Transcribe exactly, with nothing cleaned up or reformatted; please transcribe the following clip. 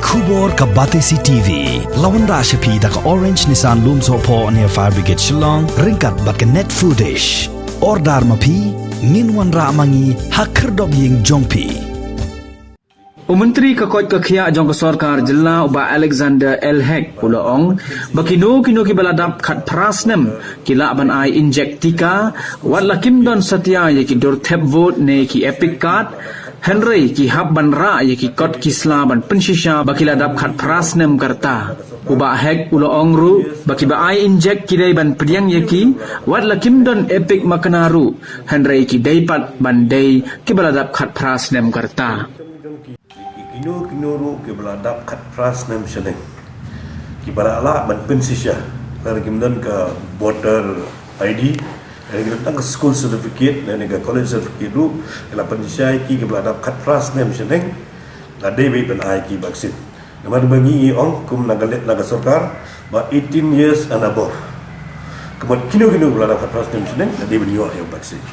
Khubor ka Batesi TV la wanrah sha phi da ka Orange Nissan Lumsohphoh near Fire Brigade Shillong ryngkat bad ka Net Foodish. Order ma phi, ngin wanrah ma ngi ha khyrdop ïing jong phi. U Myntri ka koit ka khiah jong ka sorkar jylla u Bah Alexander L Hek u la ong ba kino kino kiba la dap khatphra snem ki lah ban ai injek tika, wat la kim don satia ïa ki dur thep vote ne ki EPIC card, hynrei ki hap ban rah ïa ki kot ki sla ban pynshisha ba ki la dap khatphra snem ka rta. U Bah Hek u la ong ruh ba kiba ai injek ki dei ban pdiang ïa ki, wat la kim don EPIC makna ruh, hynrei ki dei pat ban dei kiba la dap khatphra snem ka rta. Ki kino kino ruh kiba la dap khatphra snem shaneng, kiba la lah ban pynshisha, lada kim don ka voter ID, lada kim don ka school certificate lane ka college certificate ruh, ki la pynshisha ïa ki kiba la dap khatphra snem shaneng, la dei beit ban ai ki vaccine. Namar ba ngi ong kum na ka leh na ka sorkar ba eighteen years and above, ka mut kino kino kiba la dap khatphra snem shaneng la dei ban ïoh ïa u vaccine.